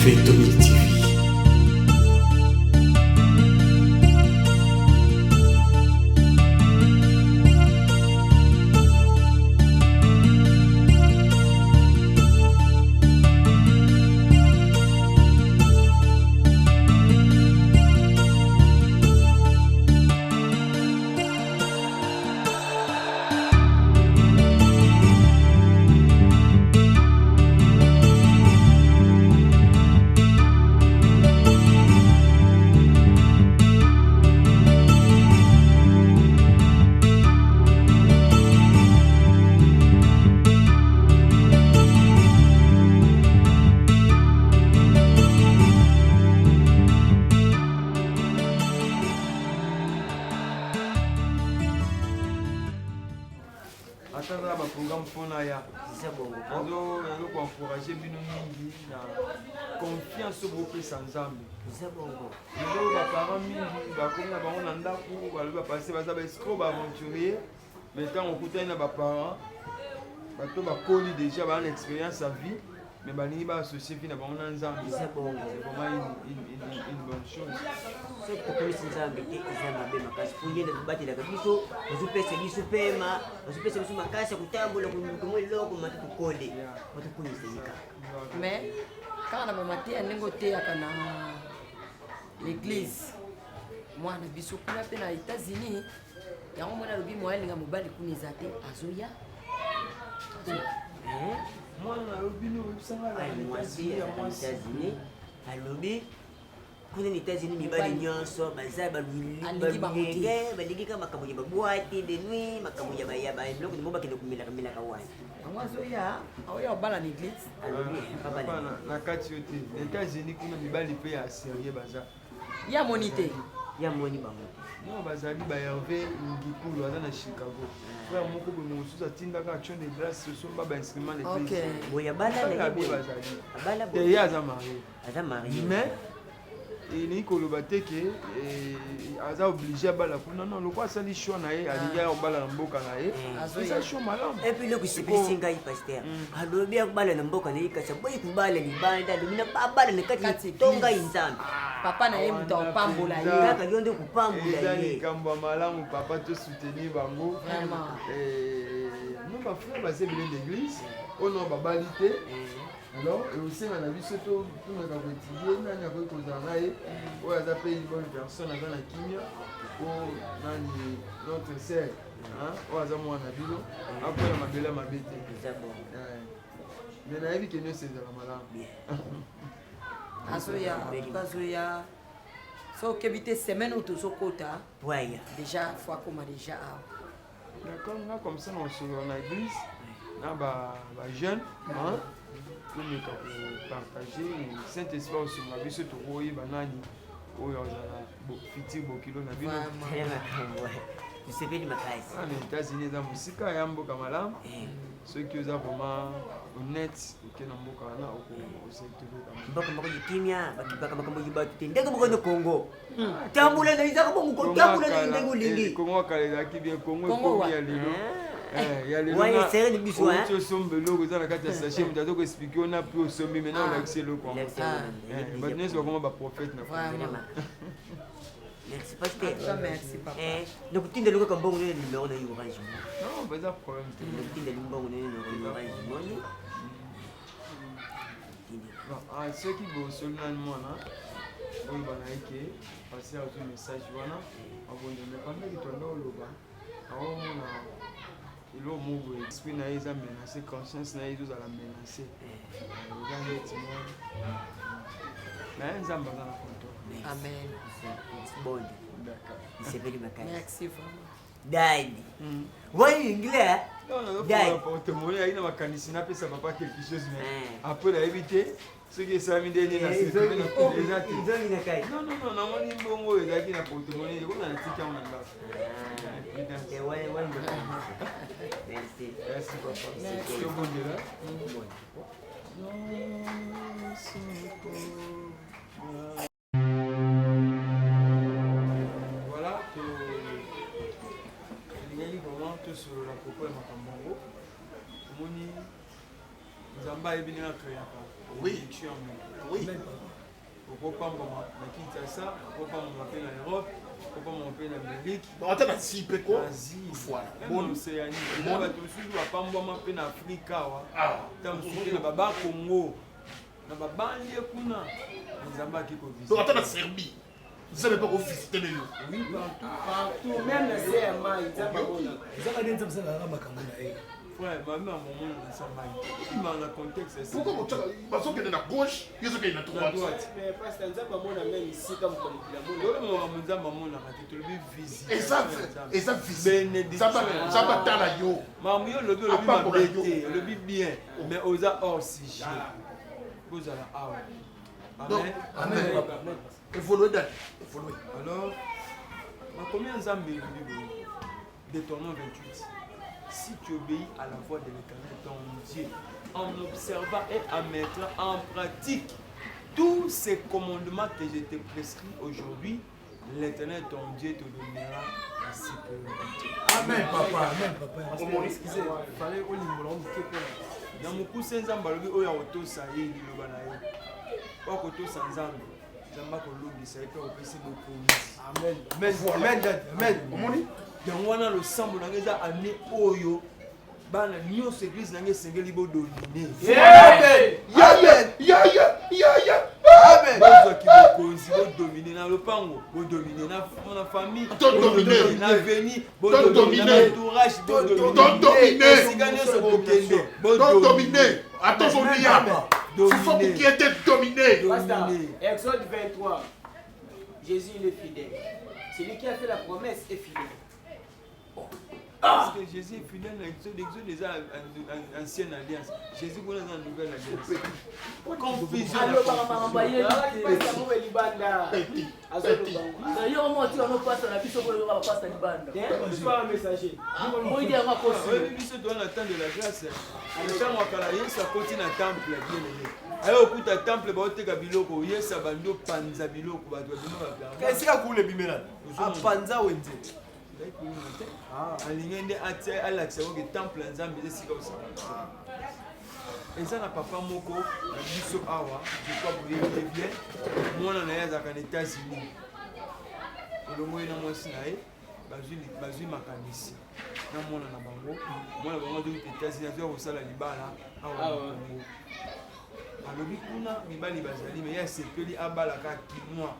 Café Tonic TV. Ata na ba programme mpona ya nazo koencourage bino mingi na confiance oyo bopesa Nzambe. Lelo baparent mingi bakomi na bango na ndako, balobi bapase baza baescro, baaventurier, mais ntango okutani na baparent, bato bakoli déjà, baa na expérience ya vie, mais balingi baassocie vie na bango na Nzambe. C'est vraiment une bonne chose. Soki tokomisi Nzambe te, eza mabe makasi, po ye nde azobatelaka biso, azopesa biso pema, azopesa biso makasi ya kotambola, koluka mwa eloko mata tokole po tokomisa ye kaka. Mais kaka na bamateya ndenge oteyaka na l'église, mwana biso kuna mpe na États-Unis, yango mwana alobi moya alinga mobali kuna eza te, azoya. Mwana alobi nini? Oyebisanga na mwasi États-Unis ya azalaka na mwasi. États-Unis, alobi kuna na États-Unis mibali nyonso baza Alingi bango te. balulenge, balingi kaka makambo ya baboîte de nuit, makambo ya biloko mo bakende komelaka melaka wana. Yango azoya, aoya obala na église. Alobi Papa, babala. na kati yo te, na États-Unis kuna mibali mpe ya sérieux baza. Ye amoni te. Ya moni bango. Non, bazali ba Hervé Ngikulu, aza na Chicago, frère moko boye mosusu atindaka action de grâce, osomba bainstrument na église. Boye abala na ye Abi boye. bazali. Abala Te, ye boye. aza marié. Aza marié. Mais elingi koloba te ke aza obligé abala kuna. Non, lokwa asali choix na ye, alingi aya kobala na mboka na ye, eza choix malamu. Et puis eloko esepelisi ngai, pasteur, alobi akobala na mboka na ye, kasi aboyi kobala libanda. Alobi na abala na kati Kati to ngai église. Nzambe. Papa na ye moto aopambola ye. Kaka yo nde kopambola Eza ye. likambo ya malamu, papa, tosoutenir bango. Vraiment. No, bafrère baza ebele d'église oyo no babali te. Alors ekosenga na biso tomeka koétudier nani akoki kozala na ye, oyo aza mpe une bonne personne, aza na kimia, po nani, notre sœur, hein, oyo aza mwana na bino, akwela mabele ya mabe te. Eza bongo. Mais nayebi ke nyonso ezala malamu. Bien. Azoya, azoya. So okebi te, semaine oyo tozokota Waya. déjà, faut akoma déjà awa. D'accord, nga comme ça na osolola na église na bajeune, tomeka kopartage. Saint Esprit osunga biso, tokoyeba nani oyo azala futur bokilo na bino. Vraiment. Tala makambo, tosepeli makasi. Na États-Unis eza mosika ya mboka malamu. Soki oza vraiment honnête, oke na mboka wana, osetrouve. Mboka moko yikimia, bakibaka makambo yibato te ndenge moko na Congo. Tambola na ezaka bongo, kotambola na ndenge olingi. Kongo kala ezalaki bien. Kongo Kongo ekomi wa? ya lelo. Ya lelo Wana esere ni biso, hein? outi osomba eloko, eza na kati ya sachet, moto aza koexpliquer yo na prix osombi, maintenant Ah. olakisi eloko yango. Bato nyonso bakoma baprophète na Kongo. Vraiment. Merci, pasteur. En tout cas, merci papa. Nakotinda lokaka mbongo nene numéro na yo Orange Money. Non, baza problème te. Nakotinda mbongo nene na Orange Money. Bon, ah, soki bosoli nani mwana, oloba na ye ke pasteur azwi message wana, abonde. Mais pendant ke toanda oloba, aomona eloko moko boye, esprit na ye eza menacé, conscience na ye ezozala menacé, eza neti mwa, mais Nzambe aza na contrôle. Amen. Bonde. D'accord. Isepeli makasi. Merci vraiment. Dadi wayingile. Non, Dai. nazofongola porte-monnaie, ayaki na makanisi napesa papa quelque chose, mais Eh. après nayebi te soki esalami nde nini, na circule na eza te. Ezongi na kati. Non, non, non, namoni mbongo oyo ezalaki na porte-monnaie, ekona natiki yango na ndako. Prudence. Merci. Merci papa. Merci. Tobondela. Voilà, tolingaki vraiment tosolola propos ya makambo yango. Omoni, Nzambe. Nzambe ayebi ndenge acréaka bénédiction ya moto. Okopambama na Kinshasa, okopambama mpe na Europe, okopambama mpe na Amérique, ata na Asie mpe ko. Asie, Voilà. même na Océanie. Eza bato mosusu bapambwama mpe na Afrika awa, Ah. ta mosusu mpe na baba Congo, na babandie kuna, Nzambe aki Donc ata na kovisite. Serbie, Nzambe mpe kovisite lelo. Oui, partout. Partout, même na se ya mai, Nzambe amonaka. Ezaka nde Nzambe asalaka makambo na ye. Frère, mami amomona na sambai ima na contexte ya Pourquoi kotiaka bazokende na gauche, yo ozokende na na droite? droite. Mais pasteur, Nzambe amona même esika moto mokili amona. Tolobi makambo Nzambe amonaka te, tolobi visite. Eza visite. Bénédiction. Nzambe atala yo. Makambo yo olobi, olobi Apambola mabe yo. te, olobi bien, mais oza hors sujet, bozala awa. Donc Amen. amen, évolue dani, évolue. Alors, makomi ya Nzambe elobi boye, Deutéronome 28: si tu obéis à la voix de l'Éternel ton Dieu, en observant et en mettant en pratique tous ces commandements que je te prescris aujourd'hui, l'Éternel ton Dieu te donnera la supériorité. Amen papa, amen papa. Omoni. Excusez, fallait olimbola moke mpona Na mokuse, Nzambe alobi oyo akotosa ye liloba na ye, oyo akotosa Nzambe, Nzambe akolongisa ye mpe akopesi bokonzi. Amen. Amen. Amen, dad. Amen. Omoni. Yango wana losambo na ngai eza année oyo, bana nyonso, église na ngai esengeli bodomine. Yaya, yaya, yaya. Bozwaki bokonzi, bodomine na lopango, bodomine na famille, Todomine. na veni, Todomine. na entourage, Todomine. esika nyonso bokende. Todomine. Ata ozolia fufa, Domine. mokie te, domine. Pasteur, Domine. Exode 23, Jésus, il est fidèle. Celui qui a fait la promesse est fidèle. Parce que Jésus est fidèle na Exode. Exode eza ancienne alliance. Jésus kuna eza nouvelle alliance. Confusion na Alobaka makambo confusion. ayebi te. Pasteur, mo libanda. Petit, Azoloba. Na yo mo tika no pasta na biso mpo yoka bapasta libanda. Je suis pas un messager. Moyi yango akosi. Oyebi, biso toza na temps de la grâce. Ntango akala, Yesu akoti na temple, bien aimé, aye okuta temple baoteka biloko. Yesu abandi opanza biloko, bato babima bagarma. Esika kula ebimela, apanza wenze. Te, alingi nde atia, alakisa koke temple ya Nzambe eza esika osala. Eza na papa moko na biso awa, je crois boyebi ye bien. Mwana na ye azalaka na États-Unis, elongo ye na mwasi na ye bazwi makanisi na mwana na bango. Mwana bango azoki États-Unis, azwi kosala libala awa na Congo. Alobi kuna mibali bazali, mais ye asepeli abalaka kinois.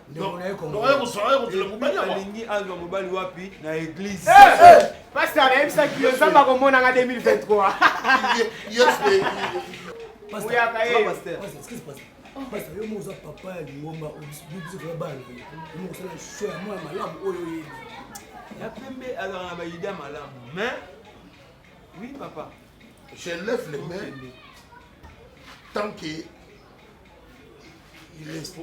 Ndeko na ye Congo. Mobali awa. Alingi azwa mobali wapi? Na église. Pasteur, nayebisaki yo, Nzambe akomonanga 2023. Yes. Muyaka ye. Pasteur. Pasteur, excuse, pasteur. Pasteur, yo mo oza papa ya lingomba, biso toza bana na yo. Yo mo kosala choix ya mwana malamu oyo oyebi. Ya pembe azalaka na baida malamu, mais oui papa. Je lève les mains Okende. tant que il reste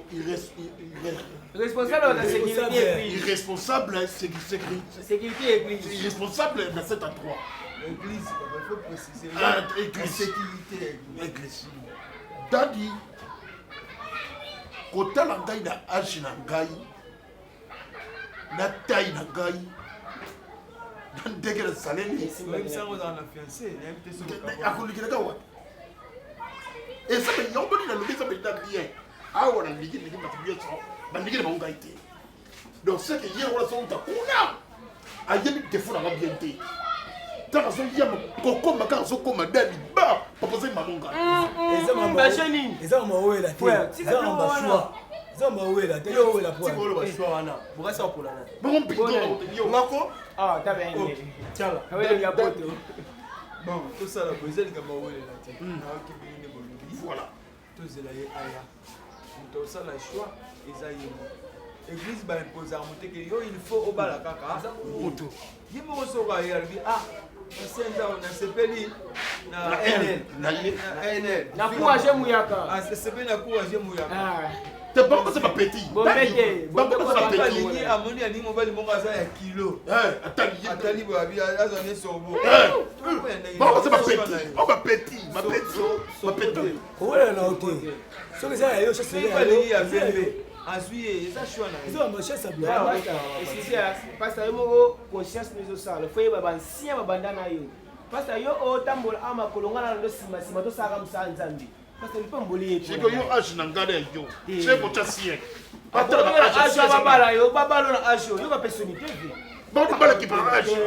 Responsable de la sécurité église. Irresponsable, sécurité. Sécurité église. Irresponsable dans cet endroit. Église papa, il faut préciser. Ah, La église. sécurité. Église. Dadi, kotala ngai na age na ngai, na taille na ngai, na ndenge nasaleli. Oyebisango ozala na fiancé, nayebi te soki Akolikilaka wapi? Eza yango mponi nalobi, eza mpenza bien. Awa nalingi lingi bato nyonso balingi na bango ngai te. Donc ce que ye wana azouta kuna, ayebi défaut nanga bien te. Ntango azoyama kokoma kaka, azokoma da liba papa azali mamo ngai. Eza makambo- Bashe nini? Eza makambo awela te. Frère, tika Eza makambo biloko wana. ba choix. Eza makambo awela te, yo owela po. Tika oloba choix wana, bokasi wapola na Bongo mpindo yo. ngako. Ah, tabe ene. Tiala. Awele ya poto. Bon, tosala boye, eza likambo awelela te. Nayoki bino nde bolobi. Voilà. Tozela ye aya. Moto osala choix eza ye moko. Église baimposaka moto eke yo il faut obala kaka moto. Ye moko soko aye, alobi: ah, nasenza, nasepeli na Na nl N, na ye. Na nl. Na courage muyaka. Asepeli na courage muyaka. Ah. Te, bango baza bapeti. Bombete. Bango baza bapeti. Alingi, amoni, alingi mobali moko aza ya kilo. Atali ye. Atali boye, abi azwa ne sorbo. Bango baza bapeti, o bapeti, bapeti, bapeti. Kowela na yo te. Soki eza ya yo, chasse eza ya yo. Alingi ya pembe, azwi ye, eza choix na ye. Eza makambo ya chasse ya biloko. Excusez, pasteur, yo moko conscience no ezosala. Faut yeba ba ancien babanda na yo. Pasteur yo otambola a makolo nga na ndo sima sima tosalaka mosala Nzambe. Pasteur lipamboli ye. Siko yo age na ngai ya yo. Se kotya siècle. Batala ba age babala yo babala na age yo ba pesoni te vie. Bato balaki ba age.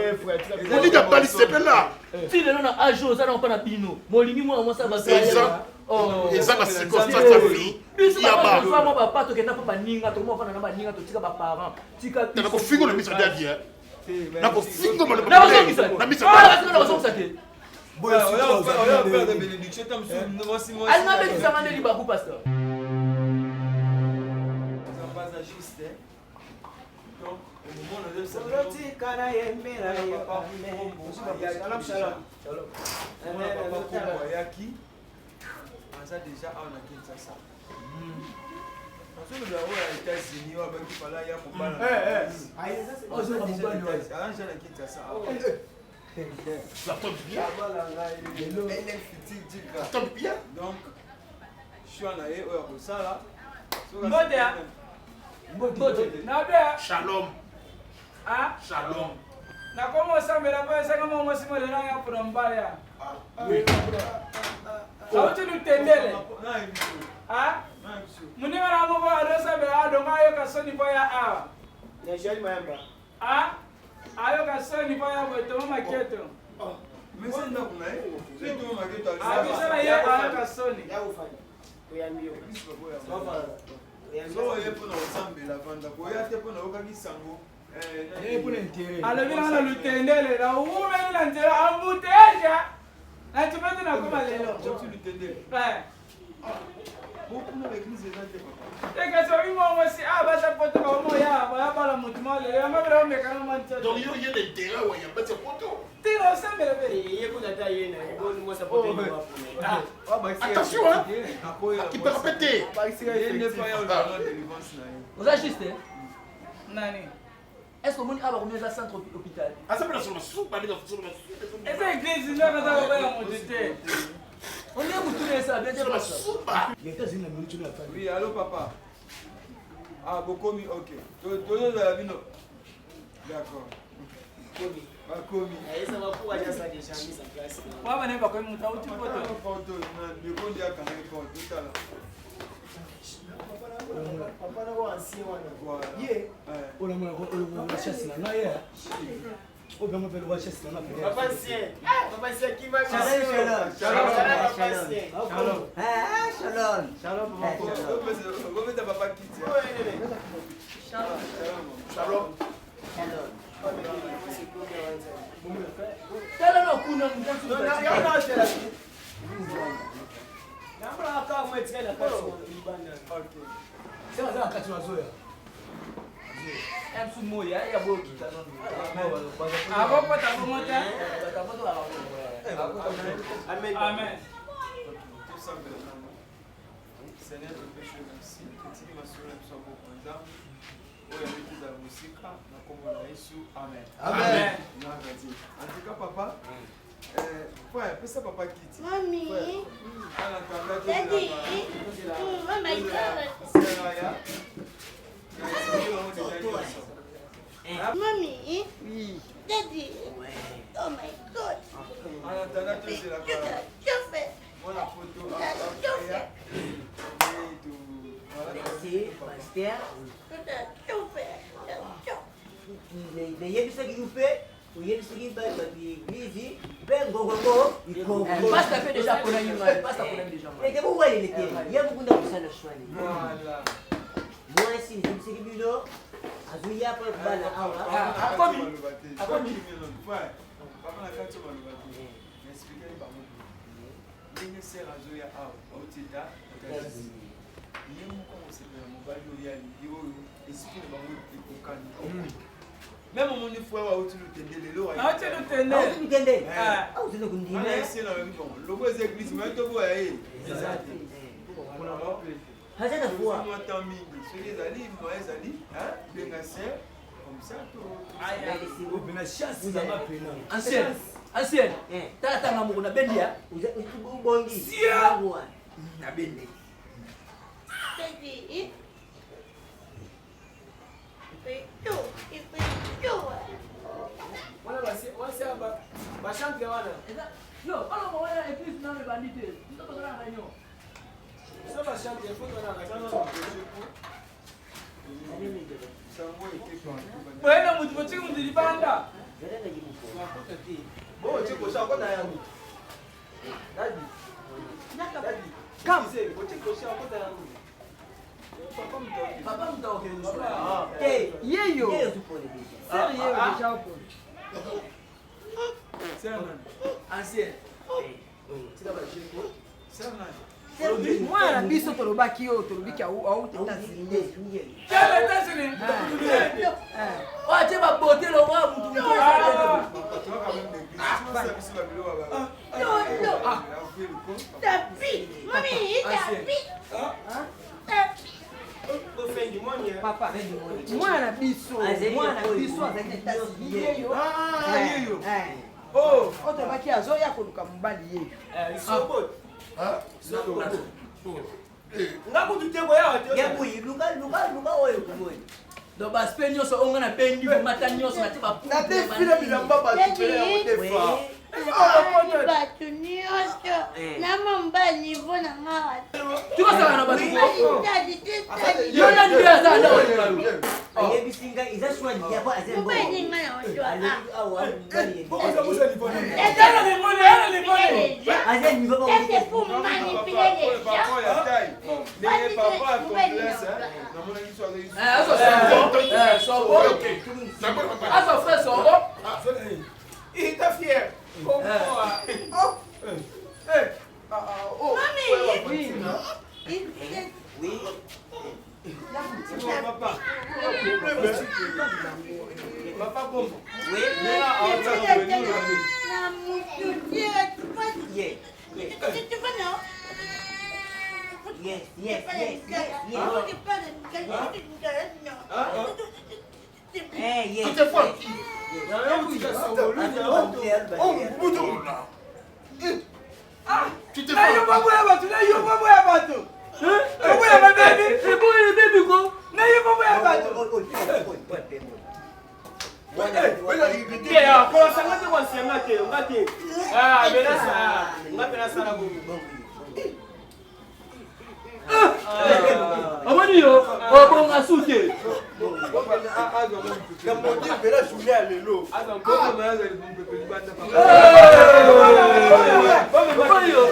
Moninga bali sepela. Ti lelo na age oyo oza na mpa na bino. Molingi mwana mwasi abasa. Eza na circonstance ya vie. Biso ba mwa ba pato kenda mpa baninga tokoma fana na baninga totika ba parents. Tika biso. Nakofinga na miso ya bien. Nakofinga maloba. Nakozongisa. Na miso. Nakozongisa te. Alinga abetisanga nde libaku pasteur. Ayaki aza deja awa na Kinshasa. Nazoloba oyo ya États-Unis oyo abaki fala ya kobala. Aza na Kinshasa awa. Ça tombe bien. Ça tombe bien. Donc, choix na ye oyo akosala. Mbote. Mbote. Nabe. Shalom. Ah? Shalom. Nakoma osambela mpo esanga mwa mwasi molela ya mpona mobali ya. Auti lutendele. Ah? Muninga na moko adosambela adonga ayoka soni mpo ya awa. Ah? Ayoka soni mpo ya boye Toma Maketo. Abisa na ye ayoka soni. Oye mpona kosambela vanda koya te mpona oyokaki sango. Alobi nanga na lutendele na umeli na nzela embouteillage na tupete nakoma lelo. Te kasi obi mwa mwasi a basa poto bamoya bayabala motu mwa lelo yango bela omekana mwa nzoto. Donc yo ye na intérêt wa ya basi ya poto. Te na osambela mpe. Attention hein. Akipaka pe te. Oza juste. Nani? Est-ce que omoni awa bakomi eza centre hôpital? Aza mpe na solo masuba ndenge solo masuba. Eza église nde aza kobela motu te. On est mutu na esa bien Solo masuba. Oui, allo papa. Ah, bokomi, ok. Tozozala bino. D'accord. Bakomi. Wana bane bakomi motu auti poto. Poto, na ndeko ndi akanga porte, totala. Ye olamona chasse na ngai ye oyo bango mpe lokola chasse na ngai. Shalom. Shalom. Shalom. Bobeta papa kiti. Shalom. Shalom. Shalom. Tala na kuna Akokota bongo te. Amen. Seigneur, topesi yo merci. Totiki masolo na biso ya boko Nzambe. Oyo abeti ezala mosika na kombo na Yesu. Amen. Amen. Gloire à Dieu. En tout cas, papa, frère, pesa papa kiti. Mami. Frère, Daddy. Oh my God. Seraya. Mami. Oui. Daddy. Oh my God. En attendant, tozelaka mwana poto aya. Merci, pasteur. Nayebisaki yo mpe oyebisaki bato ya église mpe ngongongo Pasteur mpe déjà aponaki ngai. Pasteur aponaki déjà ngai. Ete bowelele te ye mokunda kosala shwani mwasi nayebisaki bino azoya mpo bana awa. Akomi. Akomi. Papa na kati maloba te. Expliquer bango ndenge sere azoya awa auti eta ye moko akosepela mobali oyo alingi oyo esprit na bango ekokani. Même omoni frère auti lutende lelo. Auti lutende. Auti lutende. Auti kundima. Ese na lobi bon logo eza église mais toboya ye eza te. Aza na foi. Mwa temps mingi soki ezali mwa ezali benga sere comme ça to pena chasse nanga pena. Ancienne. Ancienne. Tala tanga moko na bendi ya. Ubongi. Sia. Na bendi. Daddy. Wana basi Bachantre wana. Yo, oloba wana église nano ebandi te. Biso tozala na réunion. Biso bachantre, faut tozala na réunion. Boye na mutu botiki mutu libanda. Papa mutu akokende kosala. Te, Yeyo. Sœur yeyo déjà opona. Ancien. Mwana na biso tolobaki oyo tolobiki auta États-Unis. Oyo atie babote lokola mutu moto. Papa, mwana na biso, mwana na biso azali na États-Unis yeyo. Yeyo. Oyo tolobaki azoya koluka mobali yeyo. Nga kutu te koyawa te. Yabuyi, luka luka luka oyo kumoni. Donc baspe nyonso oyo nga nabendi bomata nyonso natie Natefile bilamba bato pele yango tefa. Bato nyonso na mamba niveau na nga. Tikosaka na bato. Yo nani nde aza na Ayebisi ngai eza choix ya po aza mobali nga na oyo. Aza niveau. C'est pour manipuler les gens. Azo frère songo. Il était fier. Mami, Oui. Papa. Papa Bombo. Oui. Na mutu Yeah. tu vois, non? Yes, yes, yes, yes, yes. Eh, yes. Tu te fois qui? Tu te Na yo baboya bato, na yo baboya bato. Baboya babebi. Eboye bebi ko. Na yo baboya bato. Kolosanga te kosenga te nga te nga mpe nasala bongo. Omoni yo obonga su te. Na modi mpela journée ya lelo. Omoni yo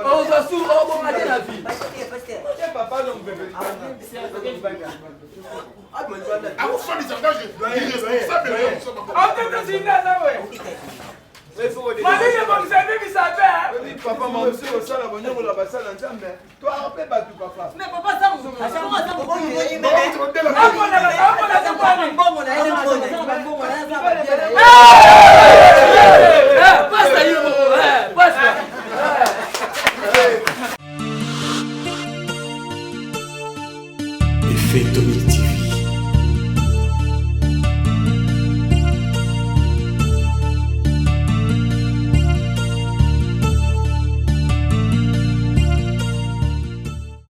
ozwa su obonga te na vie. Akofandisa nga irresponsable. Malili ebongisa ebebisa pe. Papa mamosi osala boniongola basala Nzambe. To mpe bato papa. Mais papa Samu, Pasta yo moko, pasta. Effet Tonic TV.